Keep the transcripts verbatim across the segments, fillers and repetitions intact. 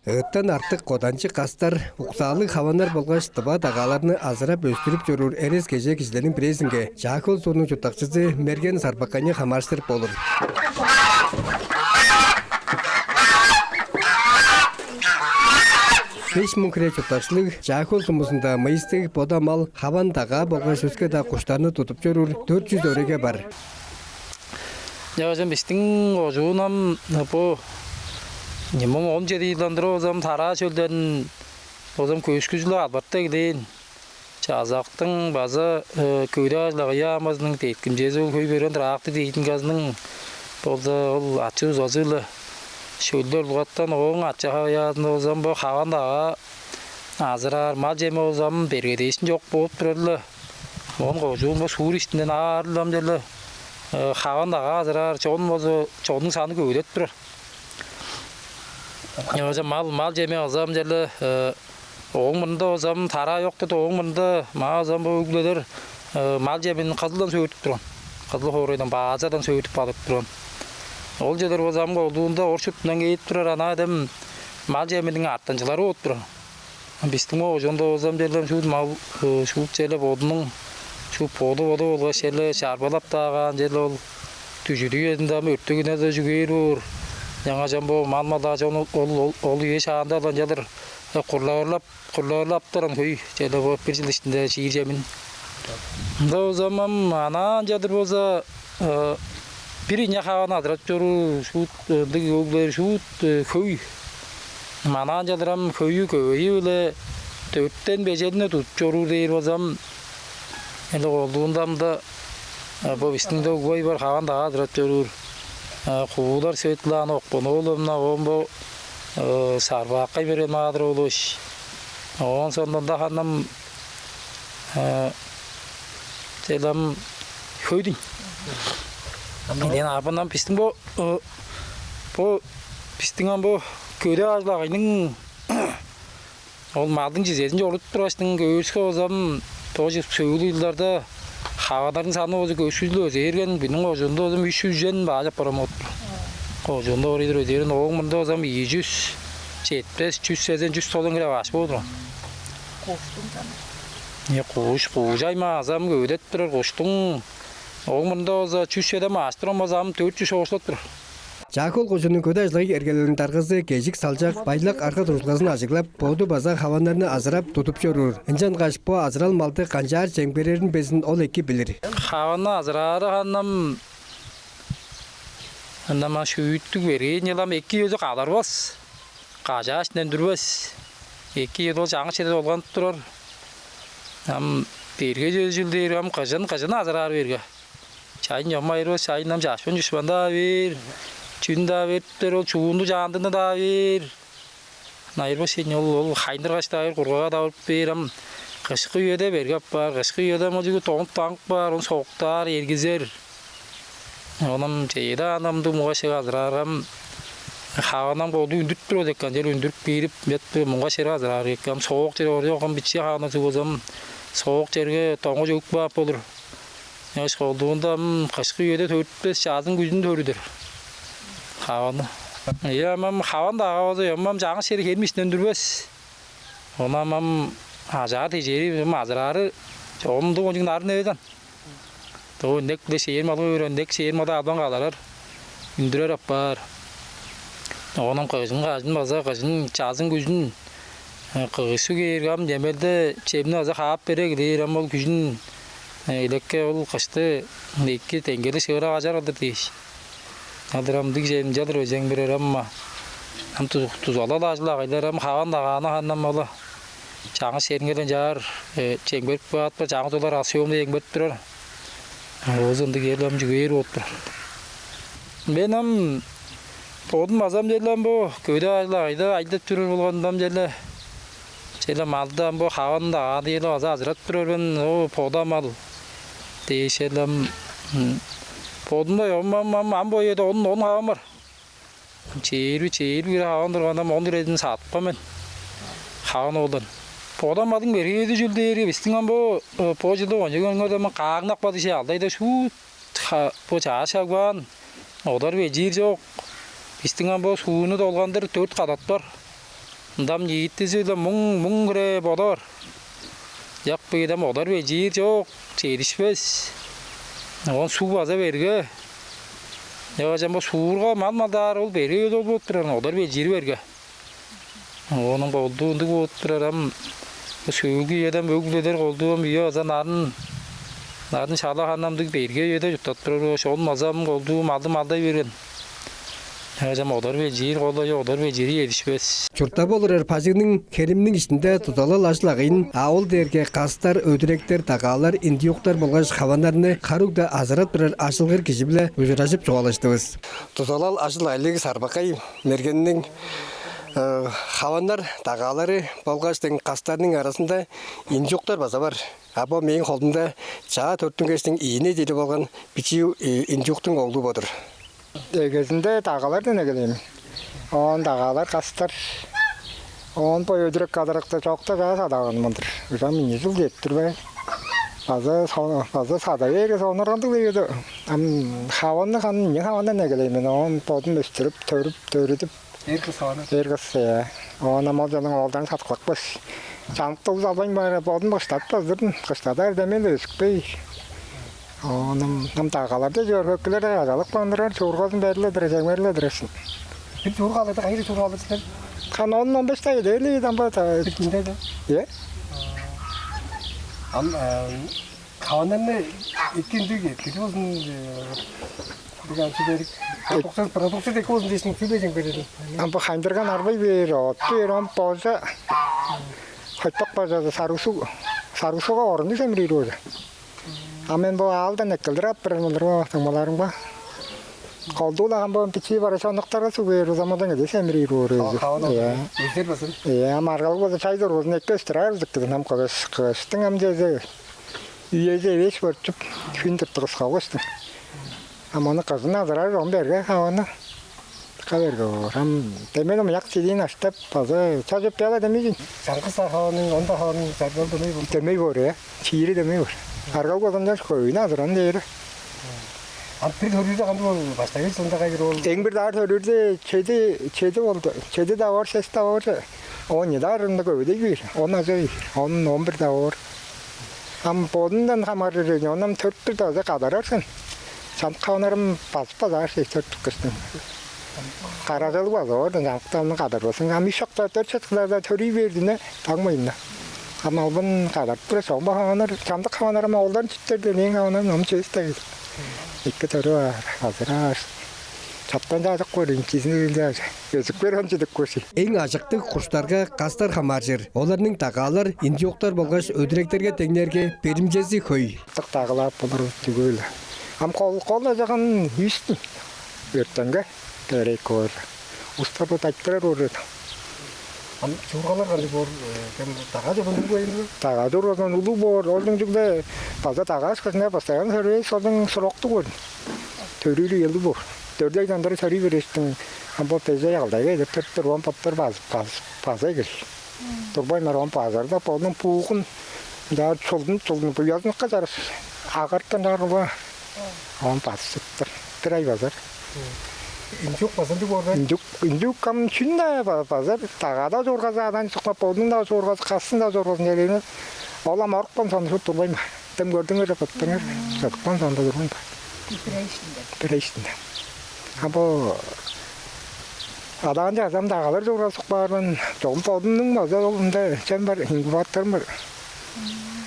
Ыттан артык коданчык кастар, уксаалыг хаваннар болгаш тыва дагааларны азырап өстүрүп чоруур эрес-кежээ кижилерниң бирээзинге Чаа-Хөл суурнуң чурттакчызы Мерген Сарбакайны хамаарыштырып болур. Беш муң хире чурттакчылыг Чаа-Хөл сумузунда мыйыстыг бода мал, хаван-дагаа болгаш өске-даа куштарны тудуп чоруур дөрт чүс өреге бар. Ынчангаш ам бистиң кожуун ам бо, не, муң он чеди чылдан тура болза ам тараа шөлдерин болза ам көскү-ле албатта эгелээн. Чазактың база Көвүдээ ажыл-агый яамызының деткимчези ол хөй берген трактор техниказының болза ол ачы-дузазы-биле шөлдер улгатан, ооң ачы-хавыяазында болза ам бо хаван-дагаа азыраар, мал чеми болза ам бергедээшкин чок бооп турар-ла. Оон кожуун бо суур иштинден аарылам черле хаван-дагаа азыраар чон болза, чоннуң саны көвүдеп турар. Ынча мал, мал чеми болза ам черле ооң мурнунда болза ам тараа чок дээди, ооң мурнунда маа болза ам бо өг-бүлелер мал чемин Кызылдан сөөртүп турган. Кызыл хоорайдан, базадан сөөртүп алып турган. Ол черлер болза ам колдуунда орус чуртундан кээп турар, анаа дем мал чеминиң артынчылары болуп турар. Бистиң бо кожуунда болза ам черле шуут мал, шуут черле бодунуң, шуут боду-боду болгаш черле чарбалап-даа каан, черле ол дүжүдүг үезинде ам өртек үне-даа чүгээр боор. Ынчангаш ам бо мал-мал-даа чон ол, ол, ол үе шаанда-ла ынчалдыр курлавырлап, курлавырлаптар ам хөй, черле бо бир чыл иштинде чиир чемин. Ында болза ам, ам анаа ынчалдыр болза бир ийне хаван азырап чоруур шуут ындыг өг-бүлелер шуут хөй. Манаан чылдыр ам хөйү-көвейи-биле дөртен бежелине тудуп чоруур дээр болза ам, эле колдуунда ам-даа бо бистиң-даа угбай бар хаван-дагаа азырап чоруур Куулар Светлана Окпоновна, оон бо Сарбакай Берген Маадыр-оолович. Оон соонда ында ханам чел ам хөйдүң. Ам ол- Мен абынам бистиң бо, бо бистиң ам бо көдээ ажыл-агыйның ол малдың чизезин чорудуп тургаштың, көөрүвүске болза ам, тоже сөөлгү чылдарда хаваннарның саны болза көскү-ле өзээрген, бистиң кожуунда болза ам үш чүс үжен бааш апарган болуп тур. Кожуунда орай-дыр өзээрин, ооң мурнунда болза ам ийи чүс четпес, чүс сезен, чүс тозан хире баш болур. Куштуң саны. Ийе, куш, куш аймаа азам көвүдеп турар куштуң. Ооң мурнунда болза чүс чеден баш турган болза, ам дөрт чүс чоокшулап тур. Чаа-Хөл кожууннуң көдээ ажыл-агый эргелелиниң даргазы Кежик Салчак байлак арга-дуржулгазын ажыглап, боду база хаваннарны азырап, тудуп чоруур. Ынчангаш бо азырал малды канчаар чемгерерин безин ол эки билир. Хаванны азыраары ханам, ынама шүүттүг берген, ылам эки өзү кадарбас. Кажааш үндүрбес. Эки чедип, ол чаңгыс чеде долганып турар. Ам берге чөзүл дээр, ам кыжын, кыжын азыраар берге. Чайын чомма айырбас, чайын ам чашпан чушпан-даа бээр. Чүн-даа бериптер, ол чуунду чаандыны-даа бээр. Айырбас сен ол, ол хайындыргаш-даа бээр, кургага-даа уруп бээр. Ам кышкы үеде берге апаар, кышкы үеде ам ол чүгле донуп-даңып каар, ону соктаар, эргизер. Оон ам чеде анамдыг муга шеге азыраарга ам, хаванам колду үндүрүп тур экен, чер үндүрүп киирип, бет муга шеге азыраар экен. Ам соок чер оржок, ам бичии хаваннар суг болза ам, соок черге доңгу чөгүп каап болур. Ынчангаш колдуунда ам кышкы үеде төрүтпес, чазын, күзүн төрүдер хаванны. Ийе, ам, ам хаван-даа болза, ам, ам чаңгыс чери херим иштинден үндүрбес. Ону ам, ам ажаар-тежээри, ам азыраары, ону ындыг кончуг нарын эвес аан. Доо инек-биле шээр малга көөрге, инек шээр малды албан каларар, үндүрер апаар. Оон ам кыжын, кажын база, кыжын, чазын, күзүн кыжы кээрге, ам немелде чемни база хаап бере эгелээр, ам ол күжүн элекке ол кышты эки деңгели шыырак ажар кылдыр дээш. Адыр ам дигже ынчалдыр өзең бирер ам. Ам тузалал ажыл-агыйлар ам хаван-дагааны ханам ала. Чаңгыс чериңерден чаар чемгерип каапкан, чаңгыс олар ас-чоомну чемгерип турар. Оозу ындыг эр ам чүгээр болуп турар. Мен ам бодум база ам черле ам бо көдээ ажыл-агыйда ажылдап чоруур болганда ам черле, черле малды ам бо хаван-дагааны черле база азырап турар мен, о, бода мал дээш черле ам. Бодумда ам, ам, ам, ам бо үеде он, он хаван бар. Чээрби, чээрби хире хаван турган, ам он хирезин садыпкан мен. Хаван оолдан. Бода малдың бергези чүл дээрге, бистиң ам бо, бо чылдың онча көңгүрде ам кааңнап каан дижи, алды айда шуут бо чааш шагбаан, одар бежиир чок. Бистиң ам бо сууну долгандыр дөрт кадат бар. Ындам ниитизи-биле муң, муң хире бода бар. Ыяк бедем одар-белчиир чок, чедишпес. Оон суг база берге. Чагажан бо суурга мал-малдаар ол берге ол болуп турар, одар-белчиир берге. Оон колдуу ындыг болуп турар, ам бо сөөлгү үеден бөгледер колдуу ам үе база нарын, нарын шала ханнамдыг берге үеде чурттап турар болгаш, ол база ам колдуу малды малдай берген. Чагажан одар-белчиир колай, одар-белчиири чедишпес. Чурттап олурар бажыңның херимниң иштинде дузалал ажыл-агыйын, а ол дээрге кастар, өдүректер, дагаалар, индюктар болгаш хаваннарны хары угда азырап турар ажылгыр кижи-биле ужуражып чугаалаштывыс. Дузалал ажыл-агыйлыг Сарбакай Мергенниң, э, хаваннар, дагаалары болгаш дең кастарның аразында индюктар база бар. А бо мээң холумда чаа төрүттүнгештиң ийи неделя болган бичии, э, индюктуң оглу бо-дур. Эгезинде дагаалардан эгелээн мен. Оон дагаалар, кастар, оон бо өдүрек-кадаракты чокта чаа садып алган мен-дир. Ужам ийи чыл четтир бе. База со-, база сада бээрге сонуургандыг дег эди. Ам хаванны, ханы, ийи хавандан эгелээн мен. Оон бодум өстүрүп, төрүп, төрүдүп, Эр кыс хаваннар. Эр кыс, э. Оон ам ол чонуң оолдарын садыглапкаш, чамдыкта улус албайн баар, бодум кыштатпас-дыр мен. Кыштадыр демейн-ле өзүкпей. Оон ам, ам дагаалар дээш, хөккүлер-даа ажалып каан турар, чуургазын берип-ле турар, чемгерип-ле турар сен. Бир чуурга алырда, кайы чуурга алыр силер? Ханы он, он беш дай дээр-ле ийин, ам бо та- Бир күнде де? Э? Ам, э, хаваннарны эки үндүг эткизи болзун, э, бир ачы берик. Продукция, продукция эки болзун дээштиң, чүү бежең бередиң? Ам бо хайындырган арбай бээр, от бээр, ам божа, хойтпак божазы, сарыг суг, сарыг сугга оруннуг семирир божа. А мен бо аалдан эккелдир ап берер мен-дир бо дуңмаларымга. Колдуу-ла ам бо бичии поросёноктарга суг бээр, узамадан кеде семирир боор. Хаван өзү. Э. Өздер база. Э, ам аргалыг болза чай дургузун эки өстүрер бис дидим, ам кыш, кыштың ам чезе үези эвээш борчуп, хүн тыртыгыс хавыштың. Ам ону кыжын азырар, оон берге хаваны. Каверге боор. Ам демени мыяк чидиин аштап, база чажып яла демейин. Чаңгыс хаваның, онда хаваның чарбал дөмей боор. Дөмей боор, э. Чиири дөмей боор. Аргал козундан көйүн азыран дээри. Ам бир төрүүрде кандыг ол баштайгы чылында кайгыр ол? Эң бир даар төрүүрде чеди, чеди болду. Чеди-даа боор, сес-даа боор. Он ийи даар ында көвүдей бээр. Он азай, он, он бир-даа боор. Ам бодундан хамааржыр эвес, ону ам төрт-бир даза кадарар сен. Чамдык хаваннарым базып базаар сен төрт кыштың. Каражалыг база ордун чамдык ону кадарбазың. Ам үш шакта, дөрт шактарда төрүй бердине, таңмайын-на. Ам албан кадарып тура, чогум хаваннар, чамдык хаваннарым оолдан чүттерден эң хаваннарым ам чөс-даа. Эки төрү бар, азыраар. Чаптан чаажык көрүн, чизин өзүп көрүн чыдык көрсү. Эң ажыктыг куштарга кастар хамааржыр. Оларның дагаалар, индюктар болгаш өдүректерге деңнээрге, беримчези хөй. Тык дагылап болур түгүл. Ам кол, кол ажаган үстүн. Өрттенге керек коор. Устар бо тайттырар орут. Ам чуургалар кандыг боор, э, кем дага чогун улуг боор. Дага чуургазан улуг боор. Олдуң чүгле база дага ашкашына постоянно төрүвес, олдуң сроктуг боор. Төрүүрү ыялыг боор. Дөрт айдан дыра төрүй берештиң, ам бо бежей алдай бе деп төрүттүр, он боттор базып, базып, база кел. Турбайн бар, он базар да, болдуң буугун, да, чулдун, чулдун, буязыныкка чарыш, агартан чаргыла, он базып чыттыр. Бир ай базар. Индюк база ындыг боор бе? Индюк, индюк ам чүн-даа ба-, базар, дагада чуургазы, адан чыкма, болдуң-даа чуургазы, кастың-даа чуургазы, нелени. Ол ам орукпан сонушу турбайн бар. Дем көрдүңер, кыттыңар, чыдыпкан соонда турган ба? Бир ай иштинде. Бир ай иштинде. А бо адаан чазам дагалар чуурга сукпаар мен, чогум бодумнуң база ол ында чем бар, инкубаторум бар.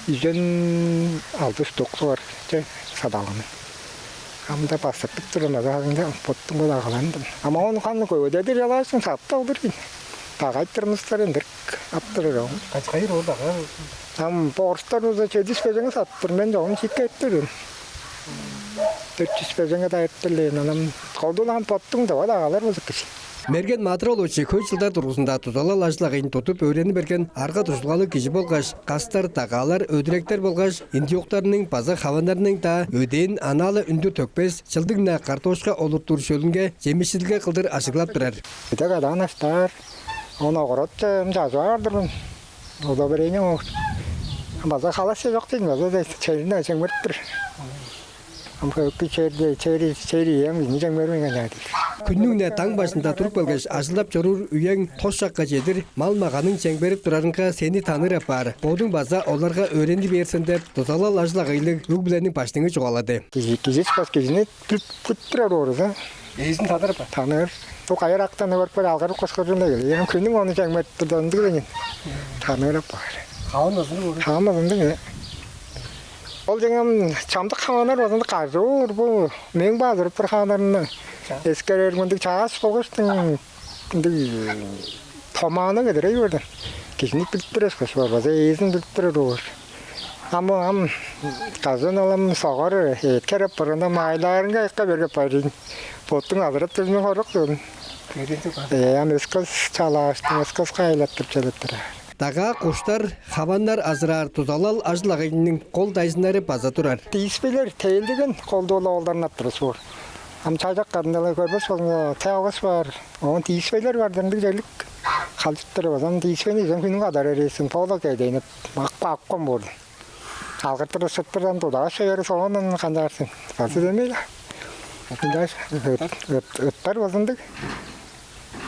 Үжен алды штук бар, че, садалганы. Амда бастыртып турдум, аза ында боттуң бо дагаларын. Ама ону ханы көбедедир ялаашың сатып алдыр дейн. Дагай турмустар эндирик ап турар ол. Качкайыр ол дагай. Ам борстар болза чедиш бежеңе саттыр, мен чогум чиикке эттирдим. Төрт чүс бежеңе да эттирлээн, анам колдулаан боттуң дава дагалар болза кижи. Мерген Мадыралович хөй чылдар дургузунда дузалал ажыл-агыйын тудуп өөрени берген арга-дуржулгалыг кижи болгаш, кастар, дагаалар, өдүректер болгаш индюктарның база хаваннарның-даа өдээн анаа-ла үндүр төкпес, чылдың-на картошка олуртуур шөлүнге чемишчилге кылдыр ажыглап турар. Биде кадаан аштаар, он огородче ынча ажып аар-дыр мен. Удобрение могут. База халас чок дейн, база черине чемгерип тур. Ам хөккү черде чери чери эм ини чаңмермейн канчаар. Күннүң-не даң бажында туруп келгеш, ажылдап чоруур үең тос шакка чедир мал-маганың чемгерип турарынга сени таныыр апаар. Бодуң база оларга өөрени бээр сен деп, дузалал ажыл-агыйлыг өг-бүлениң баштыңы чугаалады. Кижи кижи чыкпас кижини бүт бүттүрер ооруза. Эзин таныыр апаар. Таныыр. Бу кайыр актан көрүп көр алгырып кышкыржын дегил. Эм күнүң ону чаңмерт турда ындыг деген. Таныыр апаар. Хаан ызын көрүп. Хаан ызындыг. Ол деңем чамдык хаванар болзун кажуур бу мең баазырып тур хаанарны эскерер мындыг чаас болгуштуң мындыг томааны кедерей көрдүм. Кижини билип тур эскеш бар база эзин билип турар оор. Ам ам казан алам согар эткереп барганда майлаарынга экка берге барин. Боттуң азырап турзун хорок дедим. Э, ам өскөс чалааштым, өскөс кайлаттырып чалаттыр. Дагаа куштар, хаваннар азыраар дузалал ажыл-агайының кол дайзыннары база турар. Тийиспейлер тейлдиген колдуул оолдарнап турус боор. Ам чайжак кадындала көрбес болзуңза, те алгыс баар. Оон тийиспейлер бар дендиг черлик халчыптыр базам тийиспейни изен хүнүң кадар эрээсин пола кедейнип акпа аккан боор. Алгыртыр сыттырдан тудагаш чояры соонун канчаарсын. Базы демей. Ынчаш ыттар болзундуг.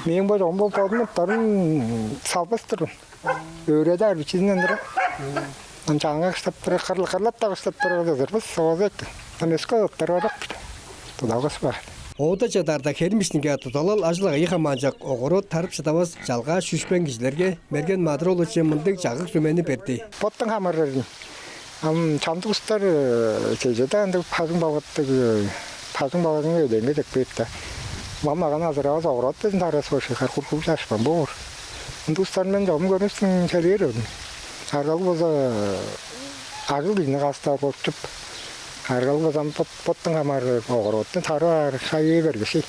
Мээң бо чогум бо бодум ыттарын салбас турдум. Өөреди арбичизин ындыра. Ам чаңга кыштап тура, кырлап-даа кыштап тура кылдырбыс, соозу эки. Ам өске ыттар барак. Тудалгыс бар. Оода чадаарда херим иштинге тудалал ажыл-агайы хамаанчок огород тарып шыдавас чалгаа шүшпен кижилерге Мерген Мадыр-оолович мындыг чагыг-сүмени берди. Боттуң хамаарырын. Ам чамдык устар чеже-даа ындыг пажың балгаттыг, пажың балгазынга өдеңге чекпейт-даа. Мам аган азырабас огород безин тарас бошуй хар кургуп чашпан боор. Ындыг устар мен чогум көрүнүстүң чедээр өрүн. Аргал болза ажыл кижини каста кочуп, аргал болза боттуң хамаарыр огородтун тарып аар шайыы бергиши.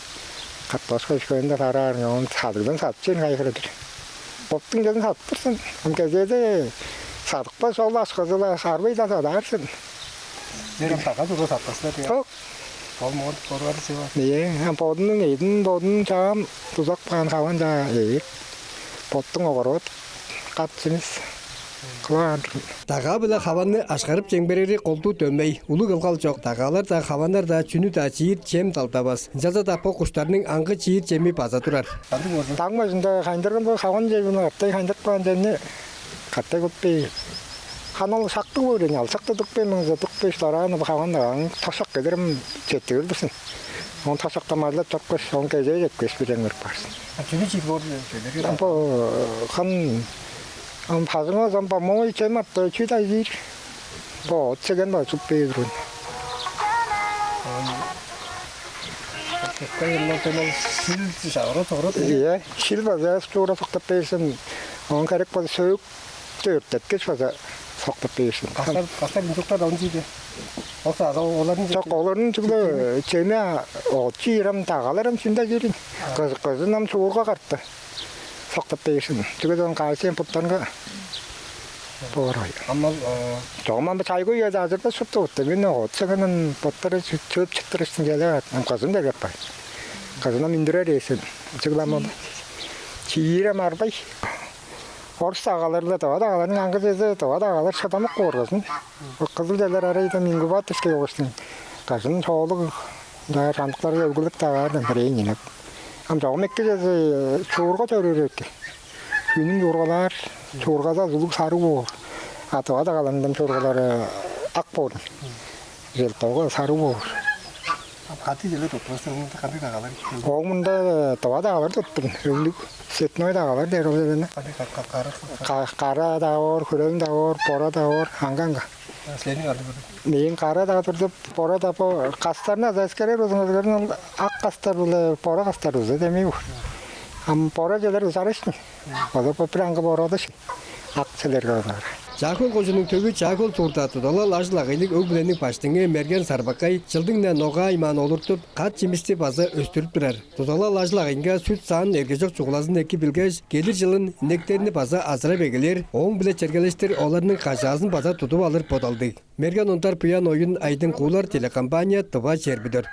Картошка үшкенинде тараар оон садыгдан садып чейин кайгырыдыр. Боттуң чедин садып турсун. Ам кезээде садыкпас ол ашкызыла арбайдан садаарсын. Дерим сага турда сатпасына дия. Ток. Ол моон боргары сыва. Ие, ам бодунуң эдин бодунуң чаам тузак каан хаван чаа ээп. Боттуң огород кат чимис кылаан. Дагаа-биле хаванны ашкарып чемгерери колдуу дөмей, улуг ылгал чок. Дагаалар-даа, хаваннар-даа чүнү-даа чиир чем далдавас. Ынчалза-даа бо куштарның аңгы чиир чеми база турар. Даң бажында хайындырган бо хаван чемин каттай хайындырып каан чемни каттай кутпей. Хан ол шактыг боор эни алсак тудуп бээр мыңза тук беш лорааны бо хаван дагаан тошак кедирим четтигил дурсун. Он тошакта майлап чоккуш, он кезээ четкеш бирен кырып барсын. Чүнү чип орду чөлерге? Бо хан ам пазыңа зам по-моему чем апта чүй дайзыр. Бо от чеген базып бээр. Кайыннан тонол сил шагыра тогрот. Иә, шил база стура соктап берсин. Он керек болса сөк төрттеткеш база соктап берсин. Кастар кастар инжуктар он жиде. Оса оларын жок олорун чүгле чеме отчу ирам дагаларым сүнде жирин. Кыз кызынам чуурга картты. Соктап берсин. Чүге дон кайсен буттанга боор ой. Аммал Чогуман бу чайгы үеде азырда шупту утта мен оот сыгынын боттары чөөп чыттырыштын келе каат. Ам кызым деп жаппай. Кызына миндирер эсин. Чыглам ол. Чиирем арбай. Орус агаларлы да, агаларның аңгы чезе да, агалар шыдамык куургазын. Кызыл делер арайда мингубат ишке угуштун. Кажын соолуг да шандыктарга өгүлүп дагаардан бирейин инек. Ам чогум эки чезе чуурга чоруур эки. Хүнүң чуургалаар, чуургаза улуг сарыг боор. А тыва дагаларындан чуургалары ак боор. Желтого сарыг боор. Каты жиле тутпастыр мында кандай дагалар? Ол мында тыва дагалар туттурун. Өңнүк сетной дагалар дээр ол жерден. Кандай кара Кара дагы боор, хүрөң дагы боор, бора дагы боор, аңга-аңга. Силерниң ады бир. Мээң кара дагы тур деп бора да бо кастарны аза эскерер узуңузгарын ол ак кастар биле бора кастар уза демей боор. Ам бора желер узарышын. Ода бо бир аңгы бора дышын. Ак челерге узар. Чаагыл кожунуң төвү Чаагыл суурда тудалал ажыл-агыйлыг өг-бүлениң баштыңы Мерген Сарбакай чылдың-на ногаа аймаан олуртуп, кат чимисти база өстүрүп турар. Тудалал ажыл-агыйынга сүт саан эргежок чугулазын эки билгеш, келир чылын инектерни база азырап эгелээр, ооң-биле чергелештир оларның кажаазын база тудуп алыр бодалдыг. Мерген Ондар, Буян Оюн, Айдың Куулар, телекомпания «Тыва чээрби дөрт».